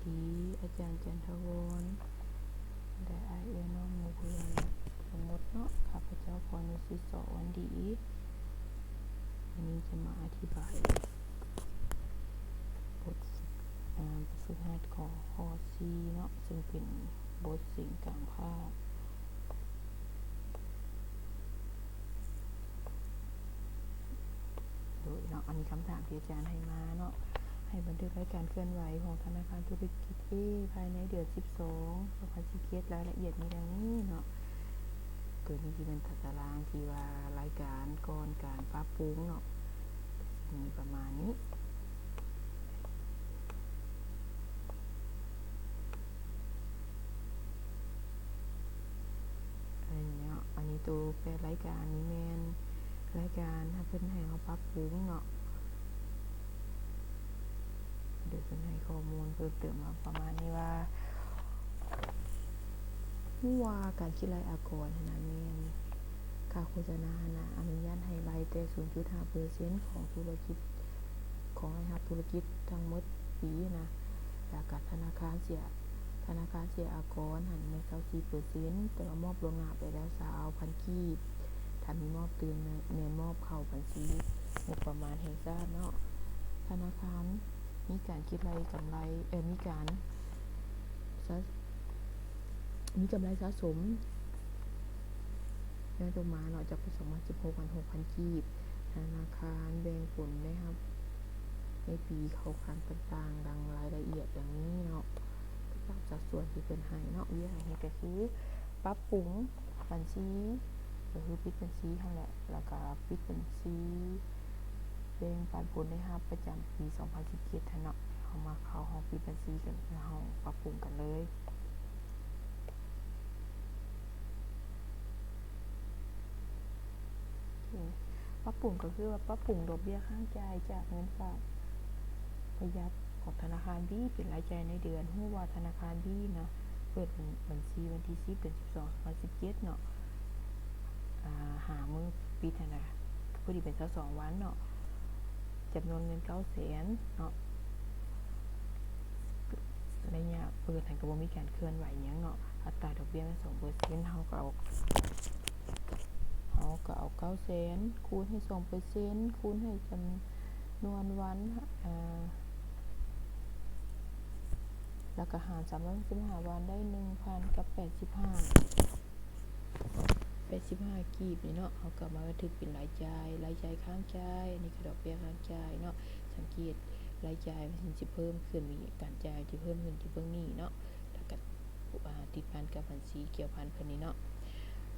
ດີ ອາຈານຈັນທະວອນ ແລະ ອ້າຍເອື້ອຍນ້ອງໝູ່ເພື່ອນທັງໝົດເນາະ. ຂ້າພະເຈົ້າ ພອນວິສິດ ສອວັນດີ. ມື້ນີ້ຈະມາອະທິບາຍບົດ ອາ ບົດຝຶກຫັດ ຂໍ້ ຂໍ້ສີ່ເນາະ, ເຊິ່ງເປັນບົດເສັງກາງພາກ. ໂດຍເນາະ, ອັນນີ້ຄຳຖາມທີ່ອາຈານໃຫ້ມາເນາະ, ໃຫ້ບັນທຶກລາຍການເຄື່ອນໄຫວຂອງທະນາຄານທຸລະກິດ A ພາຍໃນເດືອນສິບສອງ ສອງພັນສິບເຈັດ. ລາຍລະອຽດມີດັ່ງນີ້ເນາະ, ໂຕນີ້ຊິແມ່ນຕາຕະລາງທີ່ວ່າລາຍການກ່ອນການປັບປຸງເນາະ, ມີປະມານນີ້. ອັນນີ້ເນາະ, ອັນນີ້ໂຕແປດລາຍການນີ້ແມ່ນລາຍການ ຖ້າເພິ່ນໃຫ້ເຮົາປັບປຸງເນາະ, ດຽວເພິ່ນໃຫ້ຂໍ້ມູນເພີ່ມເຕີມມາປະມານນີ້ວ່າ ຮູ້ວ່າການຄິດໄລ່ອາກອນຫັ້ນນະ ແມ່ນຄ່າໂຄສະນາຫັ້ນນະ ອະນຸຍາດໃຫ້ໄລ່ແຕ່ສູນຈຸດຫ້າເປີເຊັນຂອງທຸລະກິດ ຂອງລາຍຮັບທຸລະກິດທັງໝົດປີນະ, ແລ້ວກະທະນາຄານເສຍ ທະນາຄານເສຍອາກອນຫັ້ນແມ່ນຊາວສີ່ເປີເຊັນ ແຕ່ວ່າມອບລ່ວງໜ້າໄປແລ້ວຊາວພັນກີບ, ຖ້າມີມອບຕື່ມແມ່ນມອບເຂົ້າບັນຊີງົບປະມານແຫ່ງຊາດເນາະ. ທະນາຄານມີການຄິດໄລ່ກຳໄລ ເອີ ມີການ ມີກຳໄລສະສົມຍ້ອນລົງມາເນາະ ຈາກປີສອງພັນສິບຫົກ ອັນຫົກພັນກີບ. ທະນາຄານແບ່ງຜົນໄດ້ຮັບໃນປີເຂົ້າຄັນຕ່າງໆ ດັ່ງລາຍລະອຽດດັ່ງນີ້ເນາະ, ຕາມສັດສ່ວນທີ່ເພິ່ນໃຫ້ເນາະ. ວຽກໃຫ້ເຮັດກໍຄືປັບປຸງບັນຊີ ກໍຄືປິດບັນຊີຫັ້ນແຫຼະ, ແລ້ວກໍປິດບັນຊີ ແບ່ງປັນຜົນໄດ້ຮັບປະຈຳປີສອງພັນສິບເຈັດຫັ້ນເນາະ. ເຮົາມາເຂົ້າຫ້ອງປິດບັນຊີກັນ, ຫ້ອງປັບປຸງກັນເລີຍ. ໂອເຄ, ປັບປຸງກໍຄືວ່າປັບປຸງດອກເບ້ຍຄ້າງຈ່າຍຈາກເງິນຝາກປະຢັດຂອງທະນາຄານ B ເປັນລາຍຈ່າຍໃນເດືອນ. ຮູ້ວ່າທະນາຄານ B ເນາະ ເປີດບັນຊີວັນທີສິບ ເດືອນສິບສອງ ສອງພັນສິບເຈັດເນາະ, ອາ ຫາມື້ປິດຫັ້ນນະ ພໍດີເປັນຊາວສອງວັນເນາະ, ຈຳນວນເງິນເກົ້າແສນເນາະ. ໄລຍະເປີດຫັ້ນກໍບໍ່ມີການເຄື່ອນໄຫວຫຍັງເນາະ, ອັດຕາດອກເບ້ຍມັນສອງເປີເຊັນ, ເຮົາກໍເອົາ ເຮົາກໍເອົາເກົ້າແສນຄູນໃຫ້ສອງເປີເຊັນ ຄູນໃຫ້ຈຳນວນວັນ ອາ ແລ້ວກໍຫານສາມຮ້ອຍຫົກສິບຫ້າວັນ ໄດ້ໜຶ່ງພັນກັບແປດສິບຫ້າ ແປດສິບຫ້າກີບນີ້ເນາະ. ເຮົາກໍມາບັນທຶກເປັນລາຍຈ່າຍ, ລາຍຈ່າຍຄ້າງຈ່າຍ, ອັນນີ້ຄືດອກເບ້ຍຄ້າງຈ່າຍເນາະ. ສັງເກດລາຍຈ່າຍມັນຊິເພີ່ມຂຶ້ນ, ມີການຈ່າຍທີ່ເພີ່ມຂຶ້ນຢູ່ເບື້ອງນີ້ເນາະ, ແລ້ວກໍ ອາ ຕິດພັນກັບບັນຊີກ່ຽວພັນເພິ່ນນີ້ເນາະ.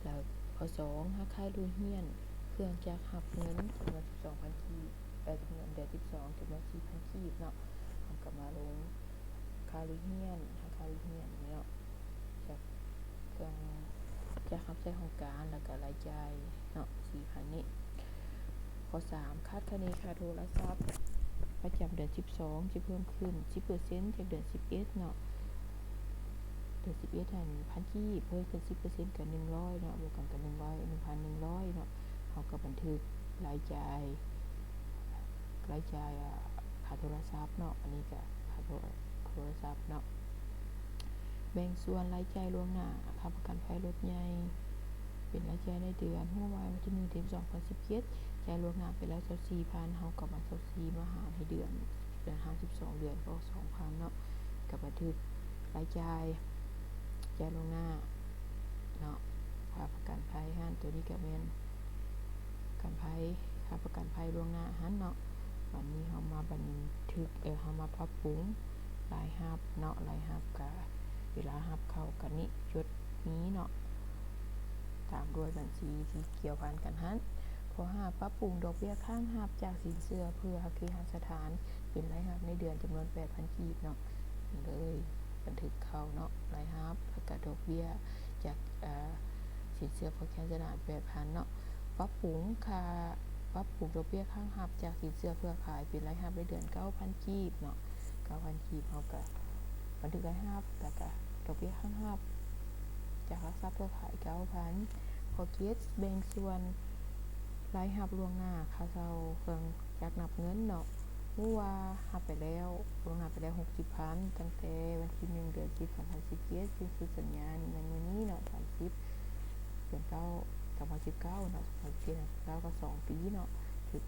ແລ້ວຂໍ້ສອງ ຫາກຄ່າລູກຮຽນເຄື່ອງຈັກຮັບເງິນຈຳນວນສິບສອງພັນກີບ, ເອີ ຈຳນວນເດືອນສິບສອງ ຈຳນວນສີ່ພັນກີບເນາະ. ເຮົາກໍມາລົງຄ່າລູກຮຽນ, ຫາກຄ່າລູກຮຽນນີ້ເນາະ, ຈາກເຄື່ອງຈັກຮັບໃຊ້ຫ້ອງການ ແລ້ວກໍລາຍຈ່າຍເນາະ ສີ່ພັນນີ້. ຂໍ້ສາມ ຄາດຄະເນຄ່າໂທລະສັບປະຈຳເດືອນສິບສອງ ຈະເພີ່ມຂຶ້ນສິບເປີເຊັນຈາກເດືອນສິບເອັດເນາະ. ເດືອນສິບເອັດຫັ້ນ ພັນກີບ ເພີ່ມຂຶ້ນສິບເປີເຊັນກໍໜຶ່ງຮ້ອຍເນາະ, ບວກກັນກໍໜຶ່ງຮ້ອຍ ໜຶ່ງພັນໜຶ່ງຮ້ອຍເນາະ. ເຮົາກໍບັນທຶກລາຍຈ່າຍ ລາຍຈ່າຍ ອາ ຄ່າໂທລະສັບເນາະ, ອັນນີ້ກໍຄ່າໂທ ໂທລະສັບເນາະ. ແບ່ງສ່ວນລາຍຈ່າຍລ່ວງໜ້າ ຄ່າປະກັນໄພລົດໃຫຍ່ ເປັນລາຍຈ່າຍໃນເດືອນ. ຮູ້ວ່າວັນທີໜຶ່ງ ເດືອນສິບສອງ ສອງພັນສິບເຈັດ ຈ່າຍລ່ວງໜ້າໄປແລ້ວຊາວສີ່ພັນ, ເຮົາກໍມາຊາວສີ່ມາຫານໃຫ້ເດືອນ, ເດືອນ ສິບສອງເດືອນກໍສອງພັນເນາະ, ກໍບັນທຶກລາຍຈ່າຍ ຈ່າຍລ່ວງໜ້າເນາະ. ຄ່າປະກັນໄພຫັ້ນ ໂຕນີ້ກໍແມ່ນປະກັນໄພ, ຄ່າປະກັນໄພລ່ວງໜ້າຫັ້ນເນາະ. ບັດນີ້ເຮົາມາບັນທຶກ ເອີ ເຮົາມາປັບປຸງລາຍຮັບເນາະ, ລາຍຮັບກະເວລາຮັບເຂົ້າກະນີ້ ຈຸດນີ້ເນາະ, ຕາມດ້ວຍບັນຊີທີ່ກ່ຽວພັນກັນຫັ້ນ. ຂໍ້ຫ້າ ປັບປຸງດອກເບ້ຍຄ້າງຮັບຈາກສິນເຊື່ອເພື່ອເຄຫະສະຖານ ເປັນລາຍຮັບໃນເດືອນຈຳນວນແປດພັນກີບເນາະ. ເລີຍ ບັນທຶກເຂົ້າເນາະ ລາຍຮັບ ແລ້ວກະດອກເບ້ຍຈາກ ອາ ສິນເຊື່ອເພື່ອເຄຫະສະຖານແປດພັນເນາະ. ປັບປຸງຄ່າ ປັບປຸງດອກເບ້ຍຄ້າງຮັບຈາກສິນເຊື່ອເພື່ອຂາຍເປັນລາຍຮັບໃນເດືອນເກົ້າພັນກີບເນາະ, ເກົ້າພັນກີບ ເຮົາກະບັນທຶກລາຍຮັບ ແລ້ວກະດອກເບ້ຍຄ້າງຮັບຈາກຫຼັກຊັບເພື່ອຂາຍເກົ້າພັນ. ຂໍ້ເຈັດ ແບ່ງສ່ວນລາຍຮັບລ່ວງໜ້າ ຄ່າເຊົ່າເຄື່ອງຈັກນັບເງິນເນາະ. ຮູ້ວ່າຮັບໄປແລ້ວ ລ່ວງໜ້າໄປແລ້ວຫົກສິບພັນ ຕັ້ງແຕ່ວັນທີໜຶ່ງ ເດືອນສິບ ສອງພັນສິບເຈັດ ສິ້ນສຸດສັນຍານີ້ແມ່ນມື້ນີ້ເນາະ ສາມສິບ ເດືອນເກົ້າ ສອງພັນສິບເກົ້າເນາະ ສອງພັນສິບເກົ້າ ກໍສອງປີເນາະ ຖືກ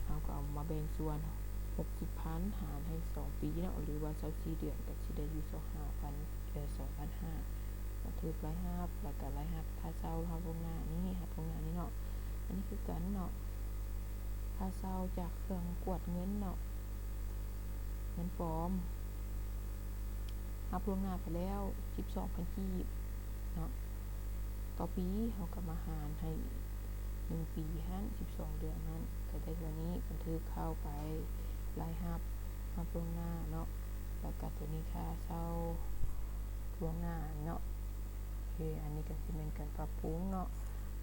ເຮົາກໍເອົາມາແບ່ງສ່ວນ ຫົກສິບພັນ ຫານໃຫ້ສອງປີເນາະ ຫຼືວ່າຊາວສີ່ເດືອນ ກໍຊິໄດ້ຢູ່ຊາວຫ້າພັນ ເອີ ສອງພັນຫ້າ ກໍຖືກລາຍຮັບ ແລ້ວກໍລາຍຮັບຄ່າເຊົ່າຮັບລ່ວງໜ້ານີ້ ຮັບລ່ວງໜ້ານີ້ເນາະ ອັນນີ້ຄືກັນເນາະ ຄ່າເຊົ່າຈາກເຄື່ອງກວດເງິນເນາະ ເງິນປອມ ຮັບລ່ວງໜ້າໄປແລ້ວ ສິບສອງພັນກີບເນາະ ຕໍ່ປີ ເຮົາກໍມາຫານໃຫ້ໜຶ່ງປີຫັ້ນ ສິບສອງເດືອນຫັ້ນ ກໍໄດ້ເທົ່ານີ້ ບັນທຶກເຂົ້າໄປ ລາຍຮັບ ຮັບລ່ວງໜ້າເນາະ ແລ້ວກໍຕົວນີ້ຄ່າເຊົ່າລ່ວງໜ້າເນາະ ໂອເຄ ອັນນີ້ກໍຊິແມ່ນການປັບປຸງເນາະ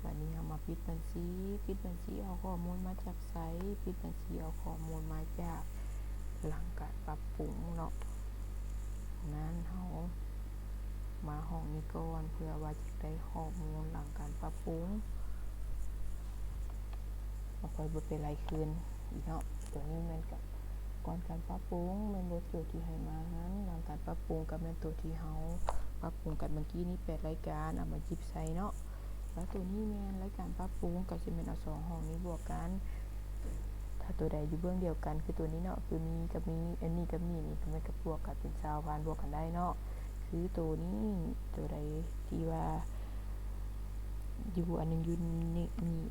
ບັດນີ້ເຮົາມາປິດບັນຊີ ປິດບັນຊີເອົາຂໍ້ມູນມາຈາກໃສ? ປິດບັນຊີເອົາຂໍ້ມູນມາຈາກຫຼັງການປັບປຸງເນາະ ນັ້ນເຮົາມາຫ້ອງນີ້ກ່ອນ ເພື່ອວ່າຈະໄດ້ຂໍ້ມູນຫຼັງການປັບປຸງ ເຮົາຄ່ອຍບໍ່ໄປໄລ່ຄືນອີກເນາະ ຕົວນີ້ແມ່ນກະ ກ່ອນການປັບປຸງ ແມ່ນບົດໂຈດທີ່ໃຫ້ມາຫັ້ນ ຫຼັງການປັບປຸງກໍແມ່ນໂຕທີ່ເຮົາປັບປຸງກັນເມື່ອກີ້ນີ້ ແປດລາຍການ ເອົາມາຫຍິບໃສ່ເນາະ ແລ້ວໂຕນີ້ແມ່ນລາຍການປັບປຸງ ກໍຊິແມ່ນເອົາສອງຫ້ອງນີ້ບວກກັນ ຖ້າໂຕໃດຢູ່ເບື້ອງດຽວກັນ ຄືໂຕນີ້ເນາະ ຄືມີກັບມີ ອັນນີ້ກັບນີ້ນີ້ ກໍແມ່ນກໍບວກກັນເປັນຊາວພັນ ບວກກັນໄດ້ເນາະ ຄືໂຕນີ້ ໂຕໃດທີ່ວ່າ ຢູ່ອັນໜຶ່ງຢູ່ນີ້ ນີ້ ນີ້ ອັນນີ້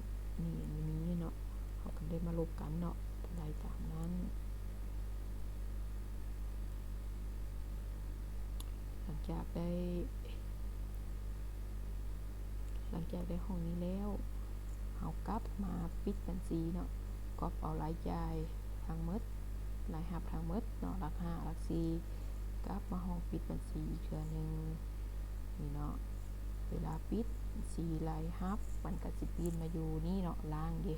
ມີເນາະ ເຮົາກໍໄດ້ມາລົບກັນເນາະ ໄລ່ຕາມນັ້ນ ຫຼັງຈາກໄດ້ ຫຼັງຈາກໄດ້ຫ້ອງນີ້ແລ້ວ ເຮົາກັບມາປິດບັນຊີເນາະ ກັອບເອົາລາຍຈ່າຍທັງໝົດ ລາຍຮັບທັງໝົດເນາະ ຫຼັກຫ້າ ຫຼັກສີ່ ກັບມາຫ້ອງປິດບັນຊີອີກເທື່ອໜຶ່ງ ນີ້ເນາະ ເວລາປິດບັນຊີລາຍຮັບ ມັນກໍຊິປິ່ນມາຢູ່ນີ້ເນາະ ລ້າງເດ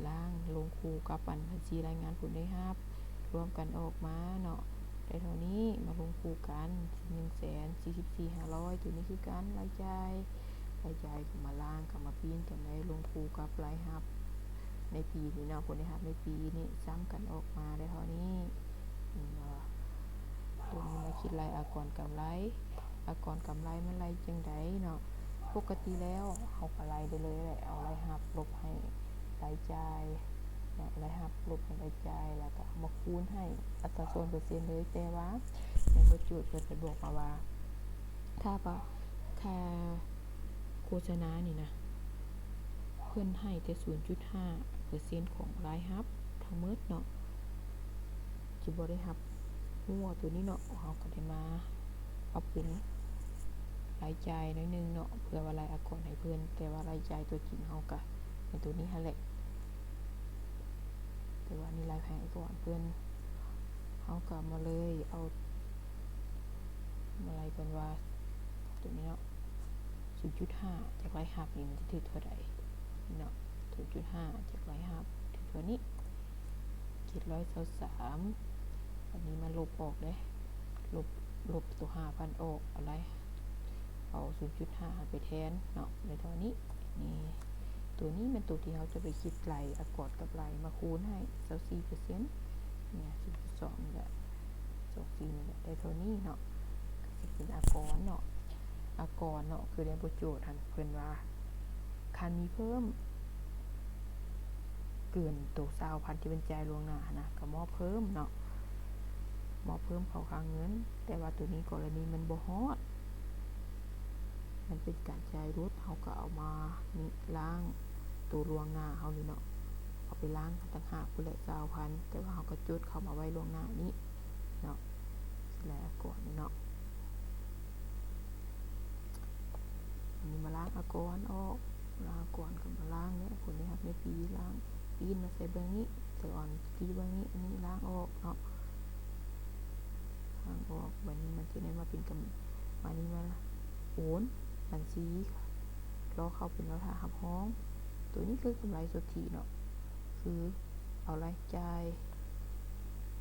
ລ້າງລົງຄູ່ກັບອັນບັນຊີລາຍງານຜົນໄດ້ຮັບ ລວມກັນອອກມາເນາະ ໄດ້ເທົ່ານີ້ ມາລົງຄູ່ກັນ ໜຶ່ງແສນສີ່ສິບສີ່ຫ້າຮ້ອຍ ໂຕນີ້ຄືກັນ ລາຍຈ່າຍ ລາຍຈ່າຍກໍມາລ້າງ ກໍມາປີ້ນກັນໄດ້ ລົງຄູ່ກັບລາຍຮັບໃນປີນີ້ເນາະ ຜົນໄດ້ຮັບໃນປີນີ້ ຊ້ຳກັນອອກມາໄດ້ເທົ່ານີ້ ເຫັນບໍ່? ໂຕນີ້ມາຄິດໄລ່ອາກອນກຳໄລ ອາກອນກຳໄລມັນໄລ່ຈັ່ງໃດເນາະ? ປົກກະຕິແລ້ວເຮົາກໍໄລ່ໄດ້ເລີຍແຫຼະ ເອົາລາຍຮັບລົບໃຫ້ລາຍຈ່າຍເນາະ ລາຍຮັບລົບໃຫ້ລາຍຈ່າຍ ແລ້ວກໍເອົາມາຄູນໃຫ້ອັດຕາສ່ວນເປີເຊັນເລີຍ ແຕ່ວ່າໃນບົດໂຈດເພິ່ນໄປບອກມາວ່າ ຖ້າວ່າຄ່າໂຄສະນານີ້ນະ ເພິ່ນໃຫ້ແຕ່ສູນຈຸດຫ້າເປີເຊັນຂອງລາຍຮັບທັງໝົດເນາະ ຈະບໍ່ໄດ້ຮັບ ຮູ້ເອົາໂຕນີ້ເນາະ ເຮົາກໍໄດ້ມາປັບປຸງລາຍຈ່າຍໜ້ອຍໜຶ່ງເນາະ ເພື່ອວ່າໄລ່ອາກອນໃຫ້ເພິ່ນ ແຕ່ວ່າລາຍຈ່າຍຕົວຈິງເຮົາກໍແມ່ນໂຕນີ້ຫັ້ນແຫຼະ ແຕ່ວ່ານີ້ລາຍໃຫ້ອາກອນເພິ່ນ ເຮົາກໍມາເລີຍເອົາ ມາໄລ່ກ່ອນວ່າ ໂຕນີ້ເນາະ ສູນຈຸດຫ້າຈາກລາຍຮັບນີ້ມັນຈະຖືກເທົ່າໃດເນາະ ສູນຈຸດຫ້າຈາກລາຍຮັບຖືກເທົ່ານີ້ ເຈັດຮ້ອຍຊາວສາມ ອັນນີ້ມາລົບອອກເດ້ ລົບ ລົບໂຕຫ້າພັນອອກ ເອົາລາຍ ເອົາສູນຈຸດຫ້າຫັ້ນໄປແທນເນາະ ໄດ້ເທົ່ານີ້ ນີ້ ໂຕນີ້ແມ່ນໂຕທີ່ເຮົາຈະໄປຄິດໄລ່ອາກອນກັບລາຍມາຄູນໃຫ້ ຊາວສີ່ເປີເຊັນ ນີ້ ສູນຈຸດສອງນີ້ແຫຼະ ສອງສີ່ນີ້ແຫຼະ ໄດ້ເທົ່ານີ້ເນາະ ກໍຊິເປັນອາກອນເນາະ ອາກອນເນາະ ຄືໃນບົດໂຈດຫັ້ນເພິ່ນວ່າ ຄັນມີເພີ່ມເກີນໂຕຊາວພັນທີ່ເພິ່ນຈ່າຍລ່ວງໜ້າຫັ້ນນະ ກໍມອບເພີ່ມເນາະ ມອບເພີ່ມເຂົ້າຄ່າເງິນ ແຕ່ວ່າໂຕນີ້ກໍລະນີມັນບໍ່ຮອດ ມັນເປັນການຈ່າຍຫຼຸດ ເຮົາກໍເອົາມານີ້ ລ້າງໂຕລ່ວງໜ້າເຮົານີ້ເນາະ ເອົາໄປລ້າງຕ່າງຫາກພຸ້ນແຫຼະ ຊາວພັນ ແຕ່ວ່າເຮົາກໍຈົດເຂົ້າມາໄວ້ລ່ວງໜ້ານີ້ເນາະ ລາຍອາກອນນີ້ເນາະ ອັນນີ້ມາລ້າງອາກອນອອກ ລ້າງອາກອນກໍມາລ້າງແຫຼະ ຜົນໄດ້ຮັບໃນປີ ລ້າງ ປີ້ນມາໃສ່ເບື້ອງນີ້ ໂຕອອນທີ່ເບື້ອງນີ້ ອັນນີ້ລ້າງອອກເນາະ ລ້າງອອກ ບັດນີ້ມັນຈະໄດ້ມາເປັນກຳ ບັດນີ້ມາໂອນບັນຊີ ລໍເຂົ້າເປັນລໍຖ້າຮັບຮອງ ໂຕນີ້ຄືກຳໄລສຸດທິເນາະ ຄືເອົາລາຍຈ່າຍ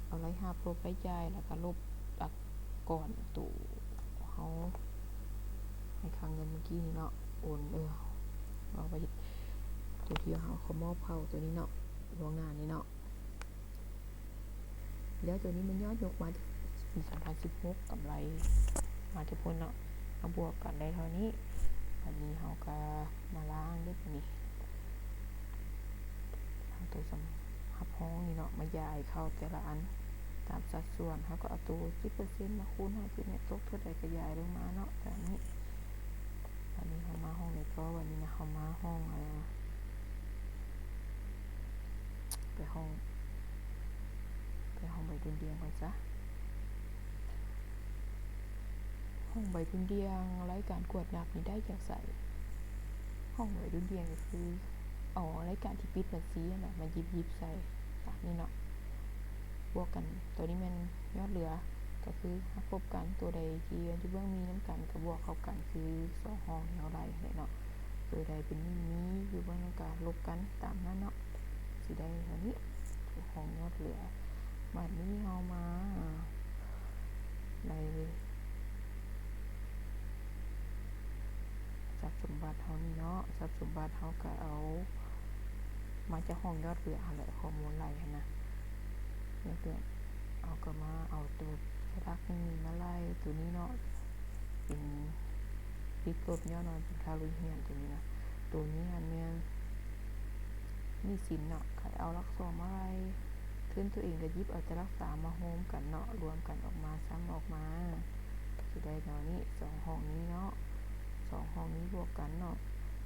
ເອົາລາຍຮັບລົບລາຍຈ່າຍ ແລ້ວກໍລົບອາກອນໂຕເຮົາໃຫ້ຄ່າເງິນມື້ກີ້ນີ້ເນາະ ໂອນ ເອີ ເວົ້າໄປ ໂຕທີ່ເຮົາ ເຂົາມອບເຂົ້າໂຕນີ້ເນາະ ລ່ວງໜ້ານີ້ເນາະ. ແລ້ວໂຕນີ້ມັນຍອດຍົກມາຈາກປີສອງພັນສິບຫົກ ກຳໄລມາແຕ່ພຸ້ນເນາະ ມາບວກກັນໄດ້ເທົ່ານີ້. ບາດນີ້ເຮົາກະມາລ້າງເດີ້ບາດນີ້ ເອົາໂຕສຳ ຮັບຮອງນີ້ເນາະ ມາຢາຍເຂົ້າແຕ່ລະອັນຕາມສັດສ່ວນ. ເຮົາກໍເອົາໂຕສິບເປີເຊັນມາຄູນຫ້າສິບນີ້ ຕົກເທົ່າໃດກໍຢາຍລົງມາເນາະ ຕາມນີ້. ບາດນີ້ເຮົາມາຫ້ອງໃດຕໍ່? ບາດນີ້ນະ ເຮົາມາຫ້ອງ ອາ ໄປຫ້ອງ ໄປຫ້ອງໃບດຸ່ນດ່ຽງກ່ອນຊະ. ຫ້ອງໃບດຸ່ນດ່ຽງ ລາຍການກວດນັບນີ້ໄດ້ຈາກໃສ? ຫ້ອງໃບດຸ່ນດ່ຽງກໍຄືເອົາລາຍການທີ່ປິດບັນຊີຫັ້ນນະ ມາຫຍິບໆໃສ່ຕາມນີ້ເນາະ ບວກກັນ. ໂຕນີ້ແມ່ນຍອດເຫຼືອ ກໍຄືຫາກພົບກັນ ໂຕໃດທີ່ຢູ່ເບື້ອງມີນຳກັນກໍບວກເຂົ້າກັນ ຄືສອງຫ້ອງທີ່ເຮົາໄລ່ຫັ້ນແຫຼະເນາະ. ໂຕໃດເປັນໜີ້ມີຢູ່ເບື້ອງນຳກັນ ລົບກັນຕາມນັ້ນເນາະ ຊິໄດ້ເທົ່ານີ້ ຫ້ອງຍອດເຫຼືອ. ບາດນີ້ເຮົາມາ ໃນຊັບສົມບັດເຮົານີ້ເນາະ ຊັບສົມບັດເຮົາກໍເອົາມາຈາກຫ້ອງຍອດເຫຼືອຫັ້ນແຫຼະ ຂໍ້ມູນໄລ່ຫັ້ນນະ ຍອດເຫຼືອ. ເຮົາກໍມາເອົາໂຕໄຕຣາກນີ້ມາໄລ່ ໂຕນີ້ເນາະ ເປັນຕິດລົບ ຍ້ອນວ່າເປັນຄ່າລົງຮຽນໂຕນີ້ນະ. ໂຕນີ້ຫັ້ນແມ່ນໜີ້ສິນເນາະ ໃຫ້ເອົາຫຼັກສອງມາໄລ່ ທຶນໂຕເອງກໍຫຍິບເອົາແຕ່ຫຼັກສາມມາໂຮມກັນເນາະ ລວມກັນອອກມາ ຊຳອອກມາ ຊິໄດ້ແນວນີ້ ສອງຫ້ອງນີ້ເນາະ ສອງຫ້ອງນີ້ບວກກັນເນາະ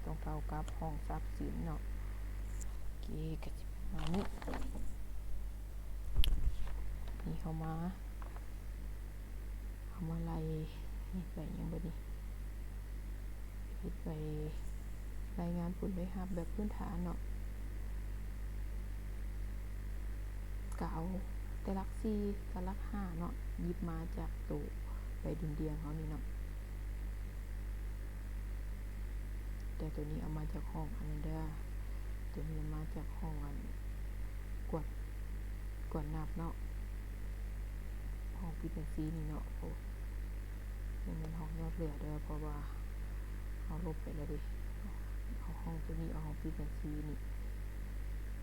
ຕ້ອງເທົ່າກັບຫ້ອງຊັບສິນເນາະ. ໂອເຄ ກໍຊິປະມານນີ້. ນີ້ເຮົາມາ ເຮົາມາໄລ່ ນີ້ໄປຫຍັງບາດນີ້ ເຮັດໄປລາຍງານຜົນໄດ້ຮັບແບບພື້ນຖານເນາະ ກະເອົາແຕ່ຫຼັກສີ່ກັບຫຼັກຫ້າເນາະ ຫຍິບມາຈາກໂຕໃບດຸ່ນດ່ຽງເຮົານີ້ເນາະ. ແຕ່ໂຕນີ້ເອົາມາຈາກຫ້ອງອັນນັ້ນເດີ້ ໂຕນີ້ເອົາມາຈາກຫ້ອງອັນກວດ ກວດນັບເນາະ ຫ້ອງປິດບັນຊີນີ້ເນາະ. ໂອ້ ບໍ່ແມ່ນຫ້ອງຍອດເຫຼືອເດີ້ ເພາະວ່າເຮົາລົບໄປແລ້ວເດ. ເອົາຫ້ອງໂຕນີ້ ເອົາຫ້ອງປິດບັນຊີນີ້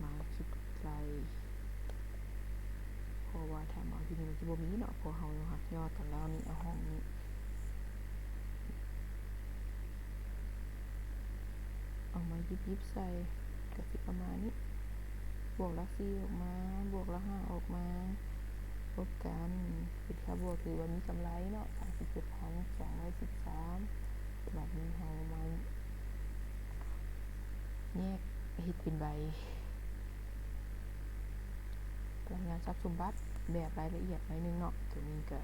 ມາຄິດໃສ່ ເພາະວ່າຖ້າມາຢູ່ນີ້ມັນຊິບໍ່ມີເນາະ ເພາະເຮົາຮັກຍອດກັນແລ້ວນີ້. ເອົາຫ້ອງນີ້ ເອົາມາຫຍິບໆໃສ່ ກໍຊິປະມານນີ້ ບວກຫຼັກສີ່ອອກມາ ບວກຫຼັກຫ້າອອກມາ ລົບກັນ ເປັນຄ່າບວກ ຖືວ່າມີກຳໄລເນາະ ສາມສິບເຈັດພັນສອງຮ້ອຍສິບສາມ. ບາດນີ້ເຮົາມາແຍກເຮັດເປັນໃບ ລາຍງານຊັບສົມບັດແບບລາຍລະອຽດໜ້ອຍໜຶ່ງເນາະ. ໂຕນີ້ກະ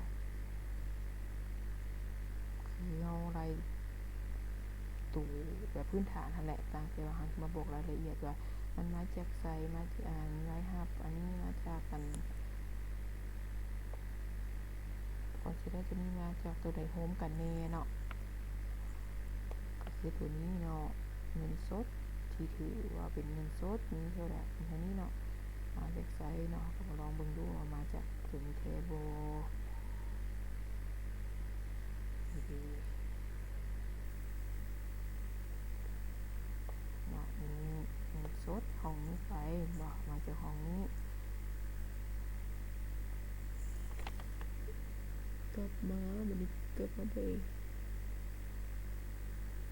ຄືເຮົາໄລ່ໂຕແບບພື້ນຖານຫັ້ນແຫຼະ ຕ່າງແຕ່ວ່າເຮົາຊິມາບອກລາຍລະອຽດວ່າມັນມາຈາກໃສ ມາຈາກອັນລາຍຮັບ ອັນນີ້ມາຈາກອັນ ກ່ອນຊິໄດ້ໂຕນີ້ມາຈາກໂຕໃດໂຮມກັນແນ່ເນາະ. ກໍຄືໂຕນີ້ເນາະ ເງິນສົດທີ່ຖືວ່າເປັນເງິນສົດມີເທົ່າໃດ ເທົ່ານີ້ເນາະ ມາຈາກໃສເນາະ. ເຮົາກໍມາລອງເບິ່ງດູວ່າມາຈາກໂຕນີ້ແທ້ບໍ່. ໂອເຄເນາະ ມີເງິນສົດຫ້ອງນີ້ໄປ ເຫັນບໍ່ ມາຈາກຫ້ອງນີ້. ກັບມາ ບາດນີ້ກັບມາເບິ່ງ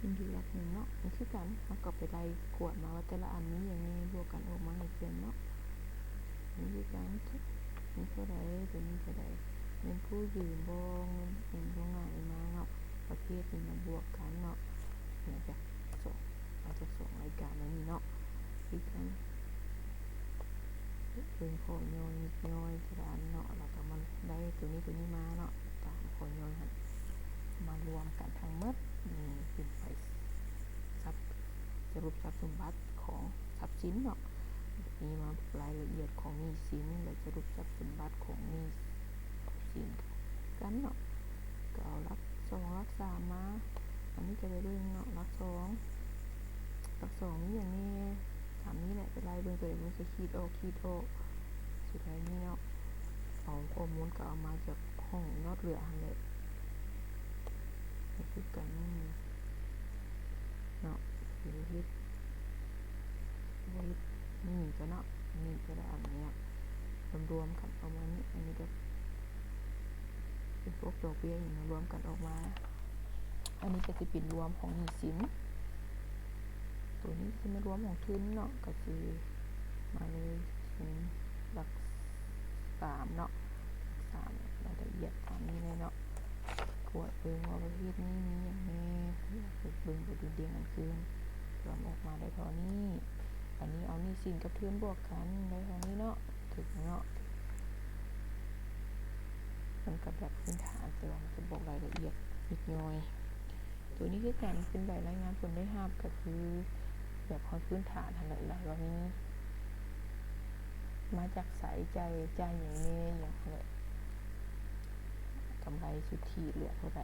ມັນຢູ່ຫຼັກໜຶ່ງເນາະ. ນີ້ຄືກັນ ເຮົາກໍໄປໄລ່ກວດມາວ່າແຕ່ລະອັນມີຫຍັງແນ່ ບວກກັນອອກມາໃຫ້ຂຽນເນາະ. ນີ້ຄືກັນ ມີເທົ່າໃດ ໂຕນີ້ເທົ່າໃດ ເງິນກູ້ຢືມບໍ່ ເງິນເປັນໂຮງງານນີ້ມາເນາະ ປະເພດນີ້ມາບວກກັນເນາະ. ມາຈາກສອງ ມາຈາກສອງລາຍການອັນນີ້ເນາະ. ຄືກັນ ເບິ່ງຂໍ້ຍ່ອຍຍິບຍ່ອຍແຕ່ລະອັນເນາະ ແລ້ວກໍມາໄດ້ໂຕນີ້ ໂຕນີ້ມາເນາະ ຕາມຂໍ້ຍ່ອຍຫັ້ນ ມາລວມກັນທັງໝົດ ນີ້ເປັນໃບສັບ ສະຫຼຸບຊັບສົມບັດຂອງຊັບສິນເນາະ. ບາດນີ້ມາລາຍລະອຽດຂອງໜີ້ສິນ ແລະ ສະຫຼຸບຊັບສົມບັດຂອງໜີ້ສິນກັນເນາະ. ກໍເອົາຫຼັກສອງ ຫຼັກສາມມາ ອັນນີ້ກໍໄປເບິ່ງເນາະ ຫຼັກສອງ ຫຼັກສອງມີຫຍັງແນ່ ຕາມນີ້ແຫຼະ ໄປໄລ່ເບິ່ງ ໂຕໃດມັນຊິຂີດອອກ ຂີດອອກ ສຸດທ້າຍນີ້ເນາະ ເອົາຂໍ້ມູນກໍເອົາມາຈາກຫ້ອງຍອດເຫຼືອຫັ້ນແຫຼະ. ນີ້ຄືກັນເນາະ ເຮັດ ເຮັດ ນີ້ກໍເນາະ ນີ້ກໍໄດ້ອັນນີ້ ລວມໆກັນປະມານນີ້. ອັນນີ້ກໍເປັນພວກດອກເບ້ຍອີ່ຫຍັງລວມກັນອອກມາ. ອັນນີ້ກໍຊິເປັນລວມຂອງໜີ້ສິນ. ໂຕນີ້ຊິມາລວມຂອງທຶນເນາະ, ກໍຊິມາເລີຍເປັນຫຼັກສາມເນາະ, ຫຼັກສາມ ລາຍລະອຽດຕາມນີ້ເລີຍເນາະ. ກວດເບິ່ງວ່າປະເພດນີ້ມີຫຍັງແດ່, ເບິ່ງໄປດຸ່ນດ່ຽງກັນຄືນ ລວມອອກມາໄດ້ເທົ່ານີ້. ບາດນີ້ເອົາໜີ້ສິນກັບທຶນບວກກັນໄດ້ເທົ່ານີ້ເນາະ, ຖືກເນາະ. ມັນກໍແບບພື້ນຖານ, ແຕ່ວ່າມັນຈະບອກລາຍລະອຽດຍິບຍ່ອຍ. ໂຕນີ້ຄືກັນ ເປັນໃບລາຍງານຜົນໄດ້ຮັບ, ກໍຄືແບບຮອດພື້ນຖານຫັ້ນແຫຼະ, ລາຍວ່າມີມາຈາກໃສ, ຈ່າຍ ຈ່າຍຫຍັງແດ່ ຫຍັງຫັ້ນແຫຼະ, ກຳໄລສຸດທິເຫຼືອເທົ່າໃດ,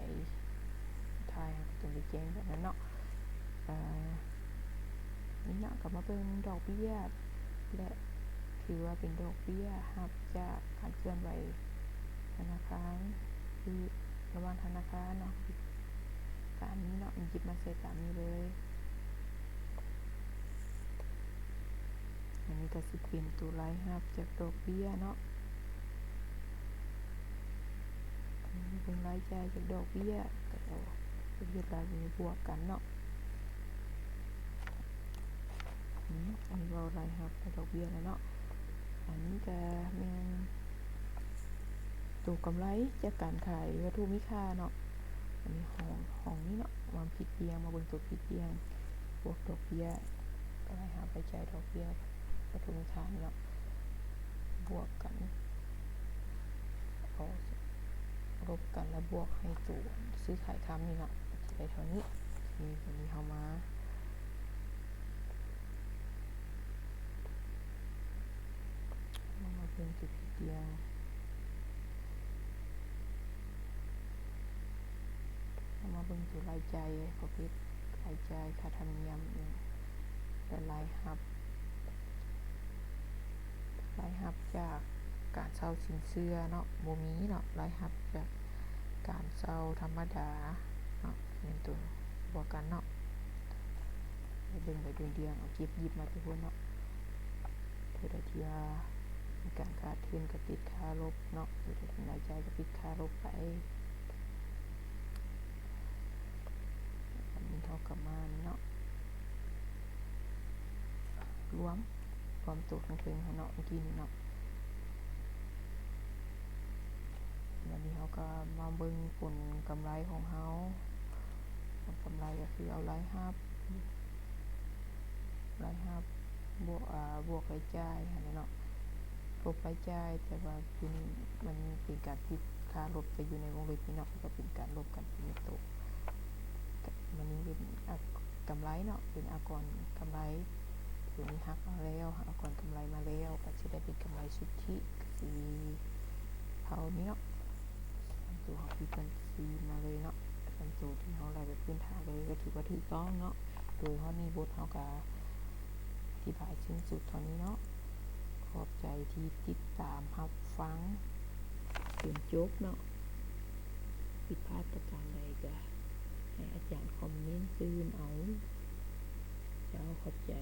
ທ້າຍເຮົາກໍຕ້ອງໄດ້ແຈ້ງແບບນັ້ນເນາະ. ເອີ ນີ້ເນາະ, ກໍມາເບິ່ງດອກເບ້ຍ ແລະ ຖືວ່າເປັນດອກເບ້ຍຮັບຈາກການເຄື່ອນໄຫວທະນາຄານ ຄືລະຫວ່າງທະນາຄານເນາະ, ຕາມນີ້ເນາະ, ມັນຫຍິບມາໃສ່ຕາມນີ້ເລີຍ. ອັນນີ້ກໍຊິເປັນໂຕລາຍຮັບຈາກດອກເບ້ຍເນາະ, ເບິ່ງລາຍຈ່າຍຈາກດອກເບ້ຍ, ກໍເອົາເຮັດລາຍບວກກັນເນາະ. ອືມ ອັນນີ້ເວົ້າລາຍຮັບແລະດອກເບ້ຍແລ້ວເນາະ. ອັນນີ້ກໍແມ່ນໂຕກຳໄລຈາກການຂາຍວັດຖຸມີຄ່າເນາະ. ອັນນີ້ຫ້ອງ ຫ້ອງນີ້ເນາະ, ມາຜິດປ່ຽງ, ມາເບິ່ງໂຕຜິດປ່ຽງ ບວກດອກເບ້ຍ, ລາຍຮັບລາຍຈ່າຍດອກເບ້ຍວັດຖຸມີຄ່ານີ້ເນາະ, ບວກກັນ ເອົາລົບກັນແລ້ວບວກໃຫ້ໂຕຊື້ຂາຍຄຳນີ້ເນາະ, ໄດ້ເທົ່ານີ້. ນີ້ ບາດນີ້ເຮົາມາ ເຮົາມາເບິ່ງໂຕຜິດປ່ຽງ, ເຮົາມາເບິ່ງໂຕລາຍຈ່າຍ, ປະເພດລາຍຈ່າຍຄ່າທຳນຽມອີ່ຫຍັງ ແລະ ລາຍຮັບ. ລາຍຮັບຈາກການເຊົ່າສິນເຊື່ອເນາະ ບໍ່ມີເນາະ, ລາຍຮັບຈາກການເຊົ່າທຳມະດາເນາະ ແມ່ນໂຕບວກກັນເນາະ. ໄປເບິ່ງໃບດຸ່ນດ່ຽງ ເອົາເກັບຫຍິບມາແຕ່ພຸ້ນເນາະ. ໂຕໃດທີ່ວ່າມີການຂາດທຶນກໍຕິດຄ່າລົບເນາະ, ໂຕໃດທີ່ລາຍຈ່າຍກໍຕິດຄ່າລົບໄປ. ອັນນີ້ເຮົາກໍມານີ້ເນາະ, ລວມ ລວມໂຕເທິງໆຫັ້ນເນາະ ເມື່ອກີ້ນີ້ເນາະ. ບັດນີ້ເຮົາກໍມາເບິ່ງຜົນກຳໄລຂອງເຮົາ. ຜົນກຳໄລກໍຄືເອົາລາຍຮັບ ລາຍຮັບ ບວກ ອາ ບວກລາຍຈ່າຍຫັ້ນແຫຼະເນາະ, ລົບລາຍຈ່າຍ, ແຕ່ວ່າຢູ່ນີ້ມັນເປັນການຕິດຄ່າລົບໄປຢູ່ໃນວົງເລັບນີ້ເນາະ, ກໍເປັນການລົບກັນເປັນໂຕ. ກະ ມັນນີ້ເປັນ ອາ ກຳໄລເນາະ, ເປັນອາກອນກຳໄລ, ໂຕນີ້ຫັກມາແລ້ວ, ຫັກອາກອນກຳໄລມາແລ້ວ, ກໍຊິໄດ້ເປັນກຳໄລສຸດທິ, ກໍຊິເທົ່ານີ້ເນາະ. ໂຕເຮົາປິດບັນຊີມາເລີຍເນາະ, ສ່ວນໂຕທີ່ເຮົາໄລ່ແບບພື້ນຖານເລີຍ ກໍຖືວ່າຖືກຕ້ອງເນາະ. ໂດຍຮອດນີ້ບົດເຮົາກໍອະທິບາຍສິ້ນສຸດເທົ່ານີ້ເນາະ. ຂອບໃຈທີ່ຕິດຕາມຮັບຟັງຈົນຈົບເນາະ. ຜິດພາດປະການໃດກໍໃຫ້ອາຈານຄອມເມັນຕື່ມເອົາ. ເຈົ້າ ຂອບໃຈ.